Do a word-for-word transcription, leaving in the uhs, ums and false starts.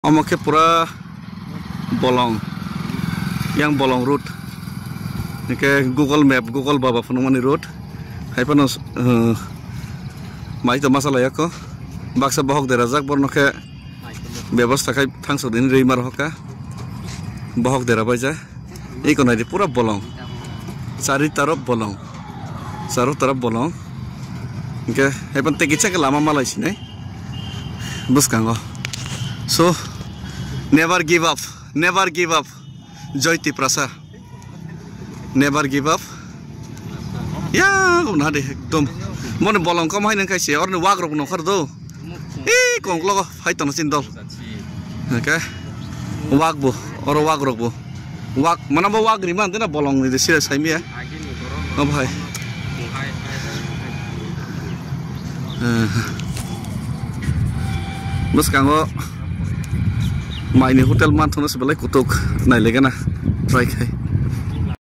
Omo khe pura bolong, yang bolong road. Hingke Google Map, Google Baba phunukmani road. Hai phano, uh, mai to masa laiyakho. Baksa bohok derajak, borno khe bebosta khai thangsok dini rwi ma rohorkha. Bohok dera baija. Eko naidi pura bolong. Chari tarop bolong. Charo tarop bolong. Hingke hai phano tei kisa khe lama malai sinai. Bwskango. So, never give up, never give up. Joy Tiprasa. Never give up. Ya, na de ekdom. Mone bolong kom hai nang kaise, orni wak rok nongkhar do. Ee, kongklogo phai tono chini dol. Hingke wak bo, oro wak rok bo. Wak, mana bo wak ri man, tena bolong ni de sira saimiya. O bhai. Eh. Bwskango maini hotel manthono se belai kutuk nailegana try khai.